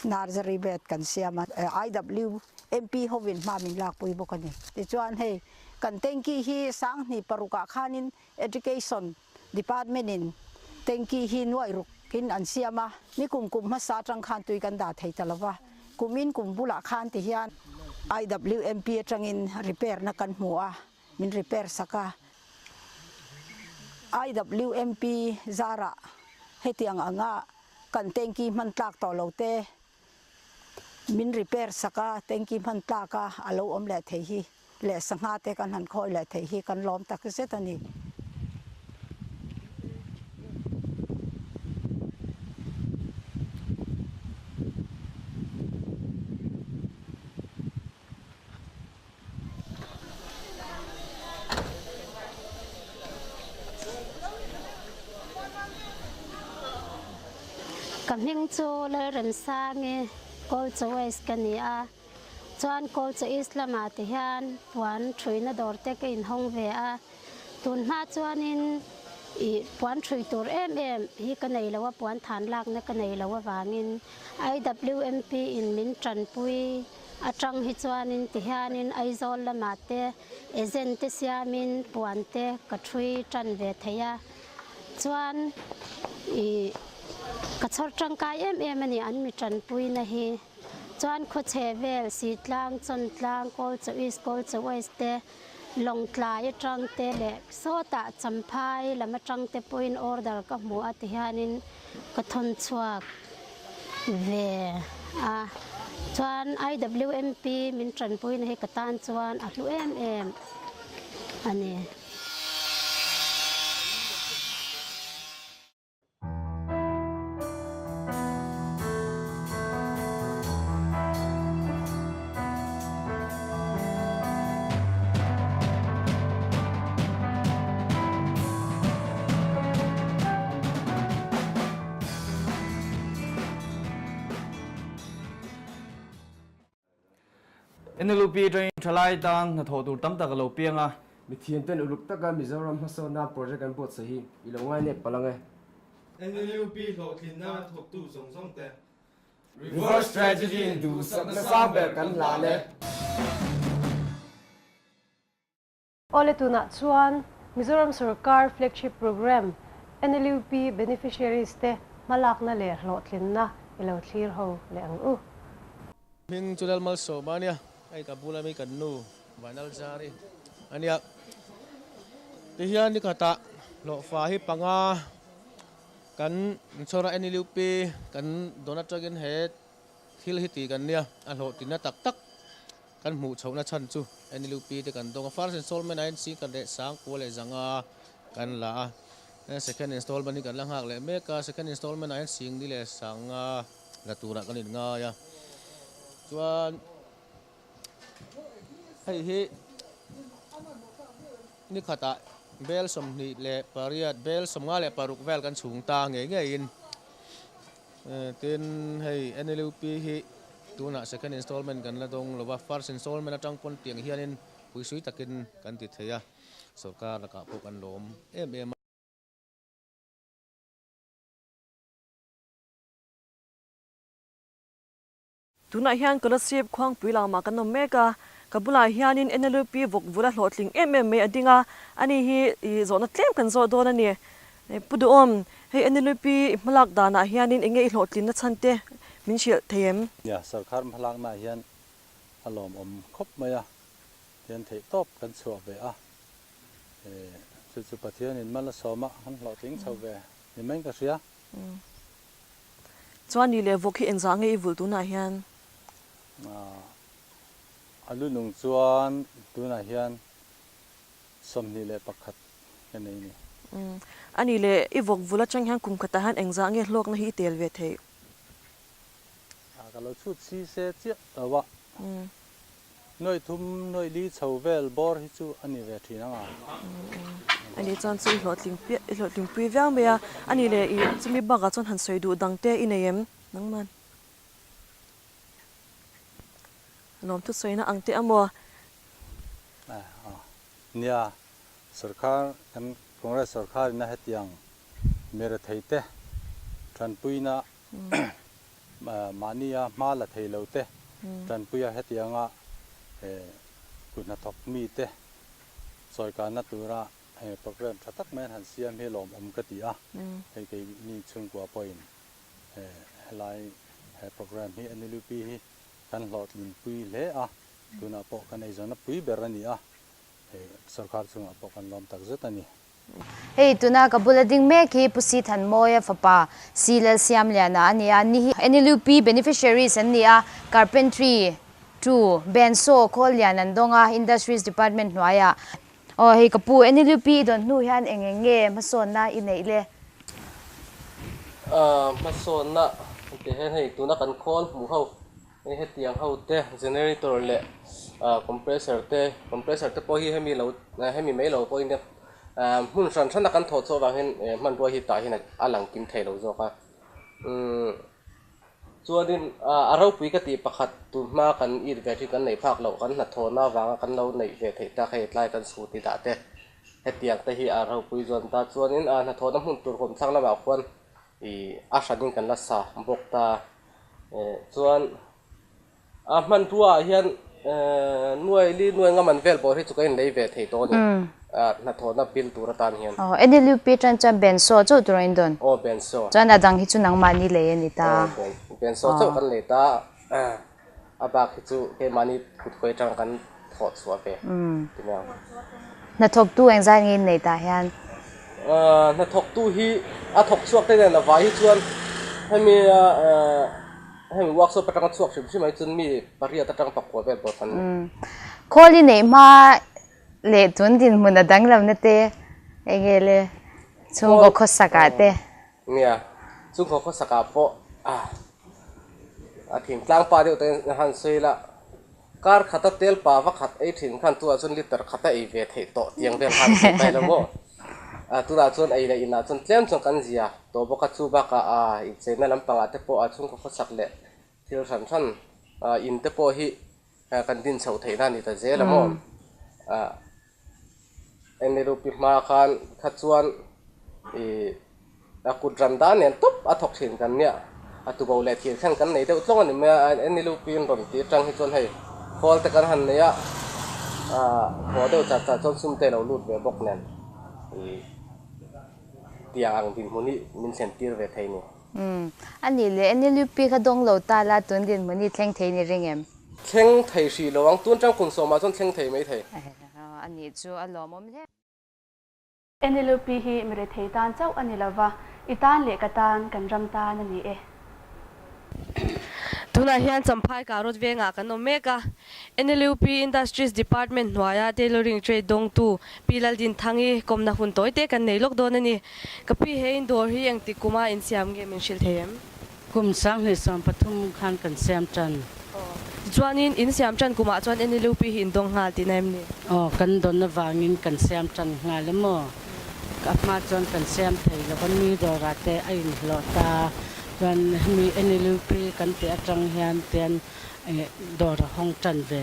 nursery bed kan siam a, IWMP hovin hma min lakpui bawk a ni. Tichuan hei kan tanky hi sanghnih parukah khanin Education Department in tanky hi nuaih ruk in an siam a, ni kum kum hmasa atang khan tui kan dah thei ta lo va, kum in kum bulah khan ti hian IWMP atangin repair na kan hmu a, min repair sak a. IWMP zarah hetiang anga kan tanky hman tlak tawh lo te min repair sak a, tanky hman tlak a a lo awm leh thei hi leh sangha te kan han khawi leh thei hi kan lawm tak zet a ni. Ka hming chu Lalremsangi Kawlchaw West ka ni a, chuan Kawlchaw East lamah te hian puan thuina dawr te ka inhawng ve a, tun hma chuanin ih puan thui tur em em hi ka nei lo a, puan than lakna ka nei lo avangin IWMP in min tanpui. Atang hi chuanin tihianin Aizawl lamah te agent te siamin puan te ka thui tan ve thei a, chuan ih ka chhawr tangkai em em a ni an mi tanpuina hi. Chuan khawchhe vel Sitlang, Chawntlang, Kawlchaw East, Kawlchaw West te Lawngtlai atang te leh sawtah Champhai lam atang te pawhin order ka hmu a tihianin ka thawn chhuak ve a. Chuan IWMP min tanpuina hi ka tan chuan a hlu em em a ni. NLUP atangin thalai tan hnathawh tur tam tak a lo piang a. Mithiam ten uluk taka Mizoram hmasawnna project an buatsaih hi i lo ngai nep palh ang e. NLUP hlawhtlinna thawktu zawng zawng te. Reverse Tragedy in duhsakna sang ber kan hlan e. Awle tunah chuan Mizoram sorkar flagship programme NLUP beneficiaries te hmalakna leh hlawhtlinna i lo thlir ho leh ang u. Hming chu Lalmalsawma a nia, hei ka bula mi kan nu Vanalzari a nia. Tihian nikhatah hlawhfa hi panga kan chhawr a NLUP kan dawn atangin he thil hi tih kan nia, a hlawhtlinna tak tak. Kan hmuh chhohna chhan chu NLUP te kan dawng a, first installment ah hian sing kan reh sang kua leh zanga kan la a, second installment hi kan la nghak leh mek a, second installment ah hian sing ni leh sanga la turah kan inngai a, chuan hei hi ni khatah bel 28, bel 56 vel kan chhung ta ngei ngeiin Tin, hei NLUP hi tunah second installment kan la dawng lo va, first installment atang pawn tiang hianin puisui takin kan ti thei a, sorkar lakah pawh kan lawm em em a. Tunah hian Kolasib khuangpui lamah kan awm mek a, ka bulah hianin NLUP vawk vula hlawhtling em em mai a ding a, ani hi i zawhna tlem kan zawh dawn a ni. Pu Duhawm, hei NLUP i hmalak danah hianin enge i hlawhtlinna chhan te min hrilh thei em? Nia, sarkar hmalaknaah hian a lawmawm khawp mai a, tian theih tawp kan chhuah ve a, chu chu Pathianin mal a sawm a, kan hlawhtling chho ve ni maiin ka hria. Chuan ni leh vawk hi engzah nge i vulh tunah hian? A lu nung chuan tunah hian 21 ka nei ni. A ni leh i vawk vulh atang hian kum khatah hian engzah nge hlawkna hi i tel ve theih? Ka lo chhut si se chiah lo a. Nuaih thum, nuaih li chho vel bawr hi chu a ni ve thin ang a. Ani chuan chu i hlawhtling piah i hlawhtling pui viau mai a, ani leh i chumi bakah chuan han sawi duh dang te i nei em? Nangman. Lawm thusawina ang teh a maw? Nia, sorkar kan Congress sorkar ina hetiang mi rethei te tanpuina mahnia hma la thei lo te tanpuia hetianga kut hnathawk mi te chawikanna tura program tha tak mai an han siam hi lawmawm ka ti a, hei keini chhungkua pawhin Helai he program hi NLUP hi kan hlawhtlinpui hle a, tunah pawh kan eizawnna pui ber a ni a, hei sorkar chungah pawh kan lawm tak zet a ni. Hei tuna ka bula ding mek hi Pu Si Thanmawia fapa Si Lalsiamliana a ni a, ni hi NLUP beneficiaries an ni a, Carpentry to Bensaw Khawllian an dawng a, Industries Department hnuaiah. Aw hei ka pu, NLUP i dawn hnu hian eng eng nge hmasawnna i neih le? Hmasawnna tih hian hei tuna kan khawl hmuh ho hei hetiang ho te generator leh compressor te compressor te pawh hi hemi lo hemi mai lo pawhin hmun hran hran a kan thawh chhuah avang hian hmanrua hi tah hian a lang kim thei lo zawk a umm. Chuanin a ropui ka tih pakhat tun hma kan it ve thin kan neih phak loh kan hnathawhna avanga kan lo neih ve theih tak hei tlai kan chhut i dah te hetiang te hi a ropui zuan ta. Chuanin a hnathawhna hmun tur kawm thlang lamah khuan ih a hranin kan la sa bawk ta. Chuan A hmanrua ah hian nuai li nuai nga man vel pawh hi chu ka inlei ve thei tawh a ni. Hnathawhna bill tur atan hian. Aw, NLUP tan chuan Bensaw chauh tur a indawn. Aw, Bensaw. Chuan a dang hi chu nangmahni lei a ni ta. Aw, Bensaw chauh kan lei ta. A bak hi chu keimahni kutkawi atang kan thawh chhuah ve ti mai ang. Hnathawktu engzat nge in neih tah hian? Hnathawktu hi a thawk chhuak te nen a vai hi chuan hemi hemi workshop atanga chhuak hrim hrim ah hi chuan mi pariat atang pakua vel pawh an ni. Khawl i neih hma leh tun dinhmun a danglamna te enge le chhungkaw khawsak ah te? Nia, chhungkaw khawsak ah pawh a thingtlang pa deuh te han sawi la. Kar khata tel pa va khat ei thin khan tunah chuan liter khata ei ve theih tawh tiang vel khan a sawi lo maw? Tunah chuan ei leh inah chuan tlem chuan kan zia tawh bawk a, chu bakah incheina lampangah te pawh a chhungkaw khawsak leh thil hran hran in te pawh hi kan din chhoh theihna a ni ta zel a maw? Enirupi hma khan kha chuan ih a kut ran dan nen tawp a thawk thin kan nia, a tubo leh thir khan kan nei deuh tlawng a ni mai a, Enirupi in rawn tih atang hi chuan hei khawl te kan han nei a, ah thaw deuh char char chuan sum te a lo lut ve bawk nen ih tiang ang dinhmun hi min thlen tir ve thei ni. Umm a nih leh Enirupi kha dawng lo ta la tun dinhmun hi thleng thei ni ring em? Thleng thei hrih lo ang, tun tang kum sawmah chuan thleng thei mai thei. A nih chu a lawmawm hle. NLUP hi mi rethei tan chauh a ni lova, i tan leh ka tan, kan ram tan a ni e. Tunah hian Champhai Karot vengah kan awm mek a, NLUP Industries Department hnuaia Tailoring Trade dawngtu Pi Laldinthangi kawmna hun tawi te kan nei lawk dawn a ni. Ka pi he indoor hi engtik kuma insiam nge min hrilh thei em? Kum 2013 khan kan siam tan. Aw. Tichuanin in siam tan kumah chuan NLUP hi in dawng nghal tihna em ni? Aw, kan dawn avangin kan siam tan nghal em aw. A hma chuan kan siam thei lo va, mi dawrah te a inhlawh ta. Chuan hemi NLUP kan tih atang hian tian dawr a hawng tan ve.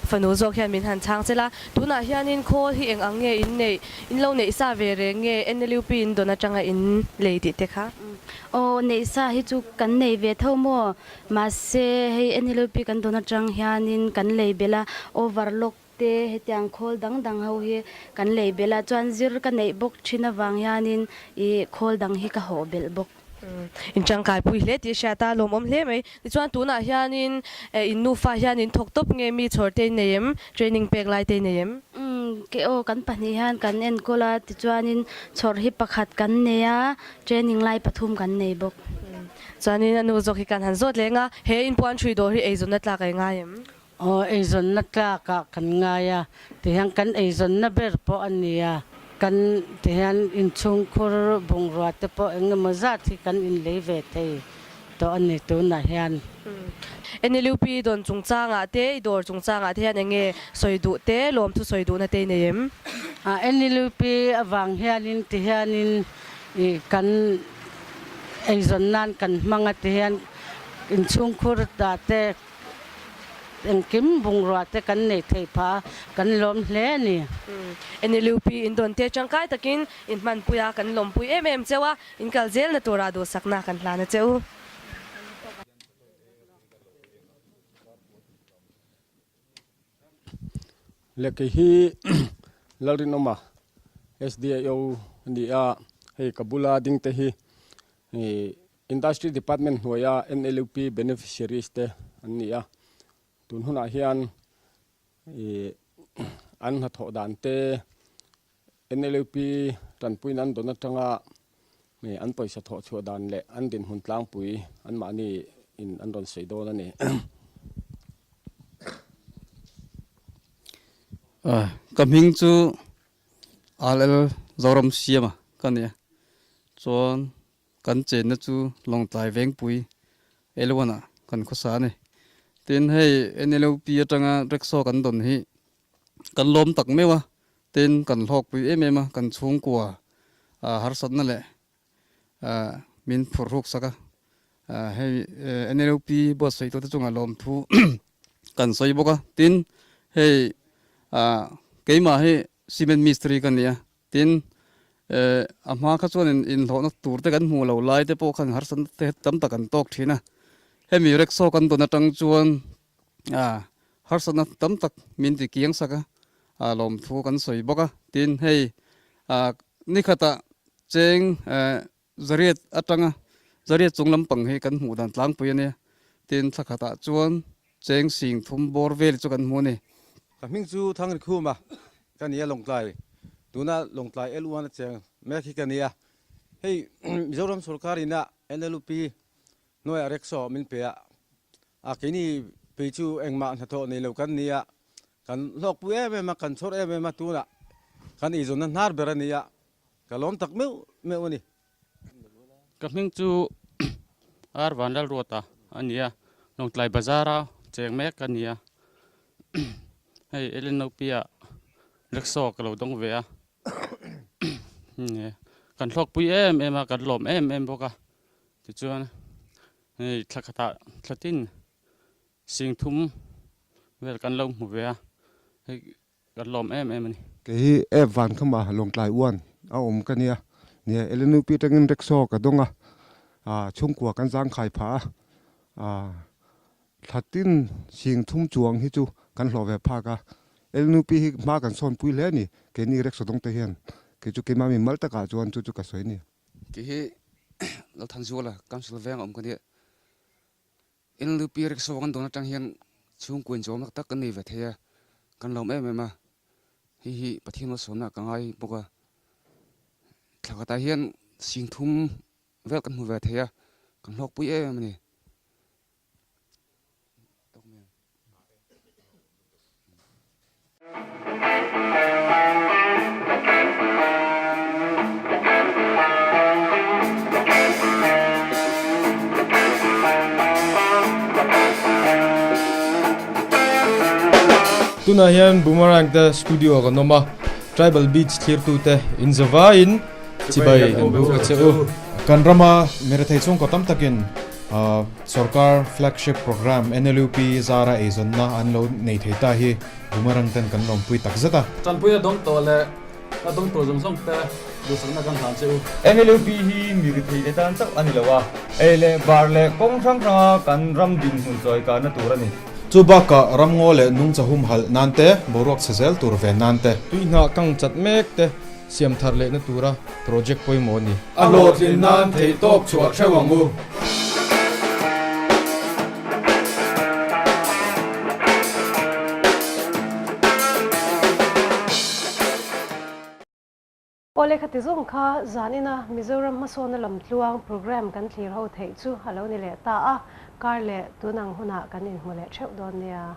Fanu zawk hian min han chhang chel a, tunah hianin khawl hi eng ang nge in neih, in lo neih sa ve reng nge NLUP in dawn atanga in lei tih te kha? Aw, neih sa hi chu kan nei ve tho maw? Mahse, hei NLUP kan dawn atang hianin kan lei belh a, overlock te hetiang khawl dang dang ho hi kan lei belh a, chuan zir ka neih bawk thin avang hianin ih khawl dang hi ka hawh belh bawk. In tangkai pui hle tih a hriat a, lawmawm hle mai. Tichuan tunah hianin in nufa hian in thawk tawp nge mi chhawr te in nei em? Training pek lai te in nei em? Umm, ke aw kan pahnih hian kan enkawl a, tichuanin chhawr hi pakhat kan nei a, training lai pathum kan nei bawk. Chuanin a nu zawk hi kan han zawt leng a, he inpuan ṭhui dawr hi eizawnna tlak a i ngai em? Aw, eizawnna tlakah kan ngai a, tihian kan eizawnna ber pawh a ni a, kan tihian inchhungkhur bungrua te pawh eng emaw zat hi kan inlei ve thei. tawh a ni tunah hian. NLUP dawn chungchangah te, i dawr chungchangah te hian eng nge sawi duh te, lawmthu sawi duhna te i nei em? NLUP avang hianin ti hianin i kan eizawn nan kan hmang a ti hian inchhungkhur ah te engkim bungrua te kan nei thei phah a, kan lawm hle a ni. NLUP in dawn te tangkai takin in hmanpui a, kan lawmpui em em cheu a, in kal zelna tura duhsakna kan hlan a che u. Le kei hi Lalrinawma SDIO a ni a, hei ka bula ding te hi Industry Department hnuaia NLUP beneficiaries te an ni a, tun hunah hian an hnathawh dan te NLUP tanpuina an dawn atanga an pawisa thawh chhuah dan leh an dinhmun tlangpui anmahni in an rawn sawi dawn a ni. Ka hming chu RL Zoram Siama ka ni a, chuan kan chenna chu Lawngtlai Vengpui L1 ah kan khawsa a ni. Tin hei NLUP atanga rickshaw kan dawn hi Kan lawm tak meuh a, tin kan hlawkpui em em a, kan chhungkua harsatna leh min phurh ruk sak a, hei NLUP buatsawihtute chungah lawmthu kan sawi bawk a, tin hei keimah hi cement mistri ka ni a, tin a hma kha chuan inhlawhna tur te kan hmuh loh lai te pawh khan harsatna te tam tak kan tawk thin a, hemi rickshaw kan dawn atang chuan A, harsatna tam tak min ti kiang sak a, a lawmthu kan sawi bawk a. Tin, hei a nikhatah cheng zariat atanga zariat chung lampang hi kan hmuh dan tlangpui a nia. Tin, thla khatah chuan cheng sing thum bawr vel chu kan hmu a ni. Ka hming chu Thangri Khuma ka ni a, Lawngtlai tuna Lawngtlai L1 a cheng mek hi ka ni a. Hei Mizoram sorkar ina NLUP Hnuaiah rickshaw min pe a, a keini phei chu engmah hnathawh nei lo kan ni a, kan hlawkpui em em a, kan chhawr em em a, tunah kan eizawnna hnar ber a ni a, ka lawm tak meuh meuh a ni. Ka hming chu Ar Vanlalruata a ni a, Lawngtlai Bazar-a cheng mek a ni a, hei LNOP-ah rickshaw ka lo dawng ve a, kan hlawkpui em em a, kan lawm em em bawk a. Tichuan, hei thla khatah thla tin sing thum vel kan lo hmu ve a, hei kan lawm em em a ni. Kei hi app van khama Lawngtlai uan a awm ka nia. Nia, LNUP atangin rickshaw ka dawng a, chhungkua kan zangkhai phah a, thla tin sing thum chuang hi chu kan hlawh ve phak a. LNUP hi hma kan sawnpui hle a ni, keini rickshaw dawngte hian. Kei chu keimah mi mal takah chuan chu chu ka sawi a ni. Kei hi Lalthanzuala Council veng a awm ka nia. NLUP rickshaw kan dawn atang hian chhungkua inchawm tak tak kan nei ve thei a, kan lawm em em a. Hei hi Pathian malsawmna ka ngai bawk a. Thla khatah hian sing thum vel kan hmu ve thei a, kan hlawkpui em em a ni. Tunah hian Boomerang te studio ah kan awm a, Tribal Beach thlirtute in zavaiin chibai kan buk a che u. Kan rama mirethei chhungkaw tam takin Sorkar flagship programme NLUP zara eizawnna an lo nei thei ta hi Boomerang ten kan lawmpui tak zet a. Tanpuina dawng tawh leh a dawng tawh zawng zawng te duhsakna kan hlan che u. NLUP hi mi rithei te tan chauh a ni lo a, ei leh bar leh kawng hrang hranga kan ram dinhmun chawi karna tur a ni. Chu bakah ramngaw leh nungcha humhalh nan te, boruak chhe zel tur ve nan te. Tuihnah kang chat mek te Siam thar lehna tura project pawimawh a ni. A hlawhtlin nan theihtawp chhuah theuh ang u. Aw lehkha ti zawng kha zanina Mizoram hmasawna lamtluang programme kan thlir ho theih chu a lo ni leh ta a, kar leh tunang hunah kan inhmu leh theuh dawn nia.